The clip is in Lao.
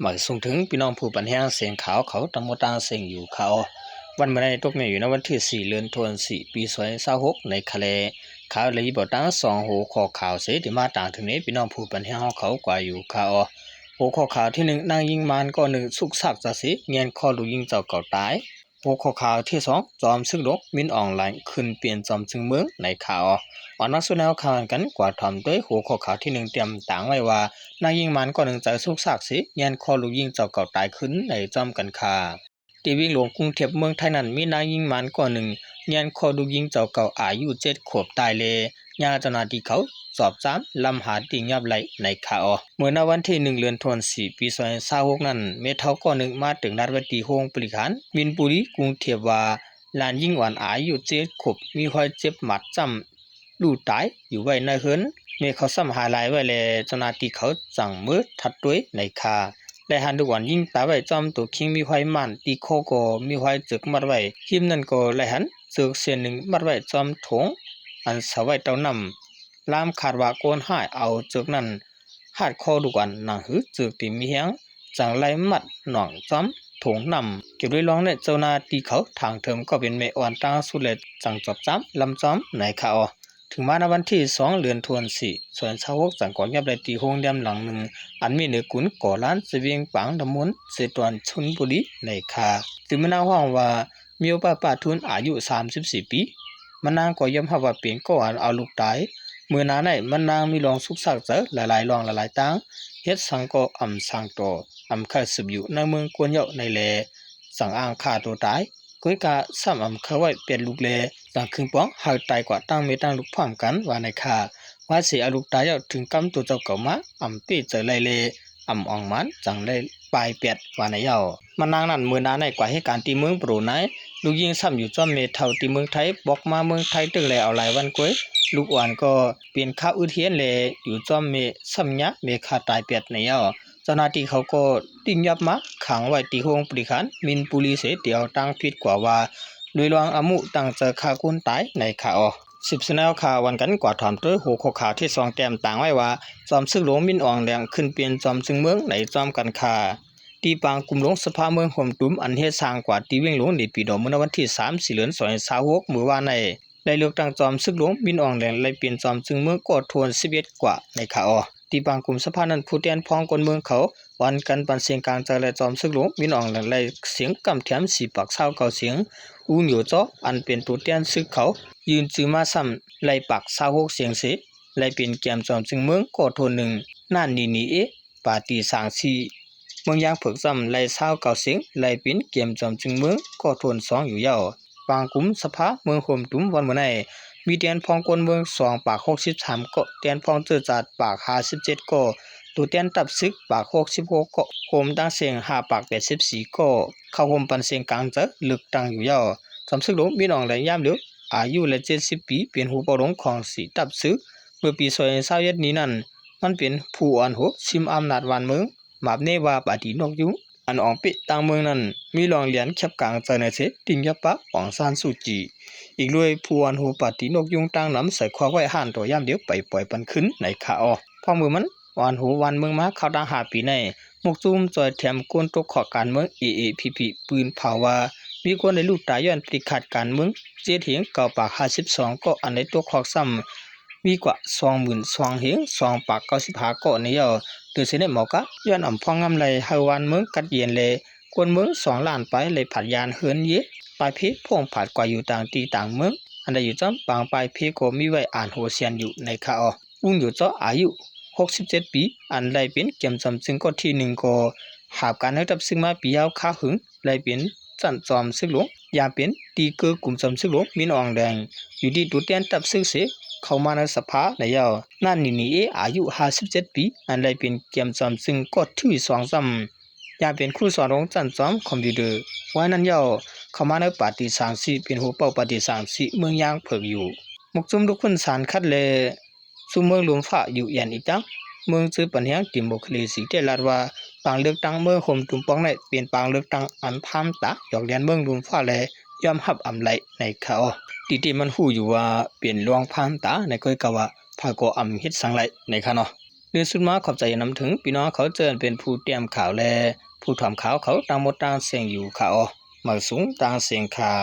ມາສົ່ງເຖິງພີ່ນ້ອງຜູ້ປັນແຮງສຽງຂ່າວເຂົາທັງໝົດທັງເສັງຢູ່ຄ່າເນາະ. ວັນມື້ໃນຕົກໃນຢູ່ໃນວັນທີສີ່ ເດືອນທັນວາ ປີສອງພັນຊາວຫົກ ໃນຄ່າແລະ ຂ່າວລະຍິບເອົາຕັ້ງສອງຫົວຂໍ້ຂ່າວເສ ທີ່ມາຕາງເຖິງໃນພີ່ນ້ອງຜູ້ປັນແຮງເຮົາເຂົາກວ່າຢູ່ຄ່າເນາະ. ຫົວຂໍ້ຂ່າວທີໜຶ່ງ ນາງຍິງມານກໍໜຶ່ງຊຸກຊາກຈະເສ ແງນຄໍລູກຍິງເຈົ້າເກົ່າຕາຍ. ຫົວຂໍ້ຂ່າວທີສອງ ຈອມຊຶກຫຼວງ ມິນອອງແລງ ຂຶ້ນເປັນຈອມຊຶກເມືອງໃນຄ່າເນາະ. ອັນດັບສຸດແນວຂ່າວກັນກວ່າຖອມໂດຍຫົວຂໍ້ຂ່າວທີໜຶ່ງ ຕຽມຕາງໄວ້ວ່າ ນາງຍິງມານກໍໜຶ່ງໃຈຊຸກຊາກເສ ແງນຄໍລູກຍິງເຈົ້າເກົ່າຕາຍຂຶ້ນໃນຈອມກັນຄ່າ. ທີ່ວຽງຫຼວງກຸງເທບເມືອງໄທນັ້ນ ມີນາງຍິງມານກໍໜຶ່ງ ແງນຄໍລູກຍິງເຈົ້າເກົ່າອາຍຸເຈັດຂວບຕາຍແລະ ຍາມເຈົ້າໜ້າທີ່ເຂົາສອບສາມ ລຳຫາທີ່ຫຍັບໄດ້ໃນຄ່າເນາະ. ເມື່ອໃນວັນທີໜຶ່ງ ເດືອນທັນວາ ປີສອງພັນຊາວຫົກນັ້ນ ແມ່ເຖົ້າກໍໜຶ່ງມາເຖິງນັດໄວ້ທີ່ໂຮງບໍລິຫານມິນບູລີ ກຸງເທບວ່າ ຫຼານຍິງອ່ອນອາຍຸເຈັດຂວບ ມີຮອຍເຈັບໝາດຈ້ຳ ລູກຕາຍຢູ່ໄວ້ໃນເຮືອນ. ແມ່ເຂົາຊ້ຳຫາຍຫຼາຍໄວ້ແລະ ເຈົ້າໜ້າທີ່ເຂົາຈັ່ງເມີທັດດ້ວຍໃນຄ່າ ໄດ້ຫັນລູກອ່ອນຍິງຕາຍໄວ້ຈອມໂຕຄີງ ມີຮອຍມ້ານ ທີ່ຄໍກໍມີຮອຍເຈິກມັດໄວ້. ຮິມນັ້ນກໍໄດ້ຫັນເຈິກເສັ້ນໜຶ່ງມັດໄວ້ຈອມຖົງ ອັນເຊົາໄວ້ເຕົ້ານ້ຳ. ລາມຄາດວ່າຄົນຮ້າຍເອົາເຈິກນັ້ນ ຫາດຄໍລູກອ່ອນ ໜັງຫືອເຈິກທີ່ມີແຮງ ຈັ່ງໄດ້ມັດໜອງຈອມຖົງນ້ຳ. ກ່ຽວດ້ວຍເລື່ອງນີ້ ເຈົ້າໜ້າທີ່ເຂົາທາງເທີມກໍເປັນແມ່ອ່ອນຕັ້ງສຸດ ແລະ ຈັ່ງຈອບຈຳລຳຈອມໃນຄ່າເນາະ. ເຖິງມາໃນວັນທີສອງ ເດືອນທັນວາ ສອງພັນຊາວຫົກ ຈັ່ງກໍຫຍັບໄດ້ທີ່ໂຮງແຮມຫຼັງໜຶ່ງ ອັນມີເໜືອກຸນກໍລານ ເຊວຽງປາງດຳມົນ ເຊຕອນຊົນບູລີໃນຄ່າ. ຊື່ມະນາງຮ້ອງວ່າ ມີໂອປ້າປ້າທຸນ ອາຍຸສາມສິບສີ່ປີ. ມະນາງກໍຍອມຮັບວ່າເປັນກໍອັນເອົາລູກຕາຍ. ເມື່ອໜ້າໃນມະນາງມີລອງຊຸກຊາກໃຈຫຼາຍໆລອງຫຼາຍໆຕ່າງ ເຮັດສັງກໍອຳສັງຕໍ່ ອຳໄຂ້ສືບຢູ່ໃນເມືອງກວນເຍົາະໃນແລ ສັງອ້າງຂ້າຕົວຕາຍ. ກ້ອຍກະຊ້ຳອຳໄຂ້ໄວ້ແປດລູກແລ ສັງຄຶງປອງຫາກຕາຍກວ່າຕັ້ງແມ່ຕັ້ງລູກພ້ອມກັນວ່າໃນຄ່າ. ວ່າຊິເອົາລູກຕາຍເຍົາະ ເຖິງກຳຕົວເຈົ້າເກົ່າມາ ອຳເປໃຈໄລ່ແລ ອຳອອງມານ ຈັ່ງໄດ້ປາຍແປດວ່າໃນເຍົາະ. ມະນາງນັ້ນເມື່ອໜ້າໃນກວ່າເຮັດການທີ່ເມືອງໂປຣໄນ ລູກຍິງຊ້ຳຢູ່ຈອມແມ່ເຖົ້າທີ່ເມືອງໄທ ບອກມາເມືອງໄທຕຶກແລເອົາຫຼາຍວັນກວ່າຍ. ລູກອ່ອນກໍເປັນຄາອຶດຮຽນແລ ຢູ່ຈອມແມ່ຊ້ຳຍາແມ່ຂ້າຕາຍແປດໃນເຍົາະ. ເຈົ້າໜ້າທີ່ເຂົາກໍຕິດຫຍັບມາຂັງໄວ້ທີ່ໂຮງບໍລິຫານມິນບູລີເສ ທີ່ເອົາຕັ້ງຜິດກວ່າວ່າ ໂດຍລວມອາມຸຕັ້ງໃຈຂ້າຄົນຕາຍໃນຄ່າເນາະ. ສືບສະແນວຂ່າວວັນກັນກວ່າຖອມໂຕຍຫົວຂໍ້ຂ່າວທີສອງ ແຕ້ມຕາງໄວ້ວ່າ ຈອມຊຶກຫຼວງມິນອອງແລງ ຂຶ້ນເປັນຈອມຊຶກເມືອງໃນຈອມກັນຄ່າ. ທີ່ປາງກຸ່ມຫຼວງສະພາເມືອງໂຮມຕຸມ ອັນເຮັດສ້າງກວ່າທີ່ວຽງຫຼວງເນປີດໍ ເມື່ອວັນທີສາມ ເດືອນທັນວາ ສອງພັນຊາວຫົກ ມື້ວານໃນ ໄດ້ເລືອກຕັ້ງຈອມຊຶກຫຼວງມິນອອງແລງ ໄດ້ເປັນຈອມຊຶກເມືອງກໍທວນສິບເອັດກວ່າໃນຄ່າເນາະ. ທີ່ປາງກຸ່ມສະພານັ້ນ ຜູ້ແທນພ້ອງຄົນເມືອງເຂົາ ວັນກັນປັນສຽງກາງໃຈ ແລະ ຈອມຊຶກຫຼວງມິນອອງແລງ ໄດ້ສຽງກຳແຖມສີ່ປາກຊາວເກົ້າສຽງ. ອູນໂຢເຈາະ ອັນເປັນໂຕແທນຊຶກເຂົາ ຍື່ນຊື່ມາຊ້ຳ ໄດ້ປາກຊາວຫົກສຽງເສ ໄດ້ເປັນແກມຈອມຊຶກເມືອງກໍທວນໜຶ່ງ. ນານນີນີເອ ປາຕີສາງຊີເມືອງຢາງເຜິກຊ້ຳ ໄດ້ຊາວເກົ້າສຽງ ໄດ້ເປັນແກມຈອມຊຶກເມືອງກໍທວນສອງຢູ່ເຍົາະ. ປາງກຸ່ມສະພາເມືອງໂຮມຕຸມວັນມື້ໃນ ມີແທນພ້ອງຄົນເມືອງສອງປາກຫົກສິບສາມເກາະ, ແທນພ້ອງເຈີຈາດປາກຫ້າສິບເຈັດເກາະ, ໂຕແທນທັບຊຶກປາກຫົກສິບຫົກເກາະ, ໂຮມທັງເສັງຫ້າປາກແປດສິບສີ່ເກາະ ເຂົ້າຮ່ວມປັນສຽງກາງໃຈເລືອກຕັ້ງຢູ່ເຍົາະ. ຈອມຊຶກຫຼວງມິນອອງແລງຍາມດຽວ ອາຍຸໄດ້ເຈັດສິບປີ ເປັນຫົວເປົ່າຫຼວງຂອງສີ່ທັບຊຶກ. ເມື່ອປີສອງພັນຊາວເອັດນີ້ນັ້ນ ມັນເປັນຜູ້ອ່ອນໂຫຊິມອຳນາດບ້ານເມືອງ ບາບເນວ່າປາຕີນົກຍຸງ ອັນອອງເປະຕ່າງເມືອງນັ້ນ ມີລອງລຽນແຄບກາງໃຈໃນເສ ຕິງຍອບປາກອອງຊານຊູຈີ. ອີກດ້ວຍຜູ້ອ່ອນໂຫປາຕີນົກຍຸງຕ່າງນຳໃສ່ຄອກໄວ້ຫ້ານໂຕຍາມດຽວໄປປ່ອຍປັນຄືນໃນຄາເນາະ. ເພາະມື້ມັນອ່ອນໂຫບ້ານເມືອງມາເຂົ້າຕັ້ງຫ້າປີໃນ ໝົກຈຸ້ມຈອຍແຖມຄົນຕົກເຄາະການເມືອງ ເອເອພີພີ ປືນເຜົາວ່າ ມີຄົນໄດ້ລູກຕາຍຍ້ອນຕິດຂັດການເມືອງ ເຈັດເຮງເກົ້າປາກຫ້າສິບສອງເກາະ, ອັນໄດ້ຕົກເຄາະຊ້ຳ ມີກວ່າສອງໝື່ນສອງເຮງສອງປາກເກົ້າສິບຫ້າເກາະໃນເຍົາະ. ໂດຍສະເໜັດເໝົາກະ ຍ້ອນອຳພອງງາມໄດ້ເຮົາບ້ານເມືອງກັດເຢັນ ແລະ ຄົນເມືອງສອງລ້ານປາຍໄດ້ຜັດຢ້ານເຮືອນເຢ ປາຍເພພົງຜາດກວ່າຢູ່ຕ່າງທີ່ຕ່າງເມືອງ. ອັນໃດຢູ່ຈ້ອມປາງປາຍເພກໍມີໄວ້ອ່ານໂຫຊຽນຢູ່ໃນຄາເນາະ. ອຸງຢູ່ເຈາະ ອາຍຸຫົກສິບເຈັດປີ ອັນໄດ້ເປັນກຽມຈອມຊຶງເກາະທີໜຶ່ງ ກໍຫາບການໃນທັບຊຶກມາປີຍາວຄາຫຶງ ໄດ້ເປັນ ຊັ້ນຈອມຊຶກຫຼວງ ຢ່າງເປັນຕີເກີກຸ່ມຈອມຊຶກຫຼວງມິນອອງແດງ ຢູ່ທີ່ໂຕແທນທັບຊຶກເສ ເຂົ້າມາໃນສະພາໃນເຍົາະ. ນານນີນີເອ ອາຍຸຫ້າສິບເຈັດປີ ອັນໄດ້ເປັນກຽມຈອມຊຶກເກາະທີສອງຊ້ຳ ຢ່າງເປັນຄູສອນໂຮງຊັ້ນຈອມຄອມພິວເຕີ ໄວ້ນັ້ນເຍົາະ ເຂົ້າມາໃນປາຕີສາງຊີ ເປັນຫົວເປົ່າປາຕີສາງຊີເມືອງຢາງເຜິກຢູ່. ໝົກຈຸ້ມລຸກຂຶ້ນສານຂັດ ແລະ ຊຸມເມືອງລຸ່ມຟ້າຢູ່ແອນອີກຕັ້ງ ເມືອງຈື່ປັນແຮງດີໂມຄຣາຊີ ໄດ້ລາດວ່າ ປາງເລືອກຕັ້ງເມືອງໂຮມຕຸມປອງໃນ ເປັນປາງເລືອກຕັ້ງອັນຜ່ານຕາ ຢອກແລນເມືອງລຸ່ມຟ້າ ແລະ ຍອມຮັບອຳໄລໃນຄາເນາະ. ທີ່ທີ່ມັນຮູ້ຢູ່ວ່າເປັນລວງຜ່ານຕາໃນ ຂ້ອຍກະວ່າ ໃຜກໍອຳເຮັດສັງໄລໃນຄາເນາະ. ໂດຍສຸດມາຂອບໃຈນຳເຖິງພີ່ນ້ອງເຂົາເຈີ່ນເປັນຜູ້ຕຽມຂ່າວ ແລະ ຜູ້ຖອມຂ່າວເຂົາຕ່າງໝົດຕ່າງເສັງຢູ່ຄ່າ. ເອົາ ມາສູງຕ່າງເສັງຄ່າ.